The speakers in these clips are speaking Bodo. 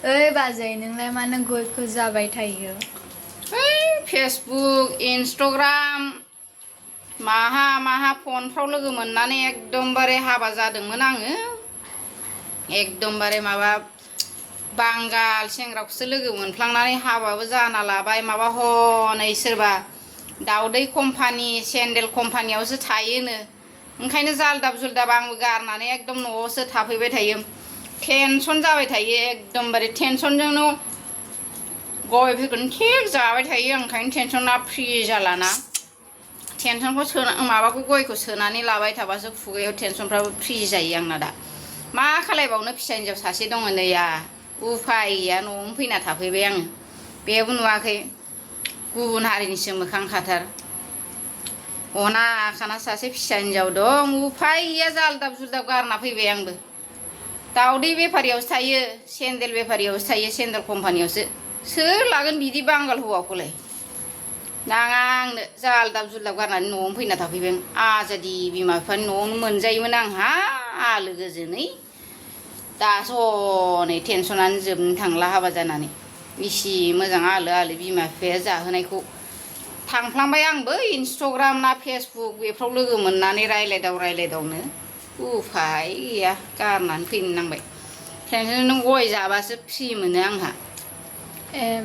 ओइ बाजै नोंलाय मानो गयखौ जाबाय थायो? फेसबुक इन्स्टाग्राम माहा फनफ्राव लोगो मोननानै एकदमबारे हाबा जादोंमोन आङो। एकदमबारे माबा बांगाल सेंग्राखौसो लोगो मोनफ्लांनानै हाबाबो जाना लाबाय। माबा हनै सोरबा दाउदै कम्पानि सेन्देल कम्पानियावसो थायोनो। ओंखायनो जालदाब जुलदाब आंबो गारनानै एकदम न'आवसो थाफैबाय थायो। टेनसन जाबाय थायो एकदमबारे टेनसनजोंनो गयफोरखौनो थिग जाबाय थायो। ओंखायनो टेनसना फ्रि जालाना। टेनसनखौ माबाखौ गयखौ सोनानै लाबाय थाबासो खुगायाव टेनसनफ्राबो फ्रि जायो आंना दा। मा खालायबावनो फिसा हिन्जाव सासे दङ नैया उफाय गैया न'आवनो फैना थाफैबाय आङो। बेबो नुवाखै गुबुन हारिनिसो मोखां खाथार। अना खाना सासे फिसा हिन्जाव दं उफाय गैया जालदाब जुलदाब गारना फैबाय आंबो। दाउदै बेफारियावसो थायो सेन्देल बेफारियावसो थायो सेन्देल कम्पानियावसो। सोर लागोन बिदि बांगाल हौवाखौलाय। नाङा आंनो जालदाब जुलदाब गारनानै न'आवनो फैना थाफैबाय आं। आजादि बिमा बिफानि न'आवनो मोनजायोमोन आंहा आलो गोजोनै। दासो हनै टेनसनानो जोबनो थांला हाबा जानानै। इसे मोजां आलो आलो बिमा बिफाया जाहोनायखौ थांफ्लांबाय आंबो इन्स्टाग्राम ना फेसबुक बेफ्राव लोगो मोननानै रायलायदावनो उफाय गैया गारनानै फैनो नांबाय। टेनसन नों गय जाबासो फ्रि मोनो आंहा।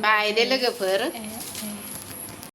बायदे लोगोफोर।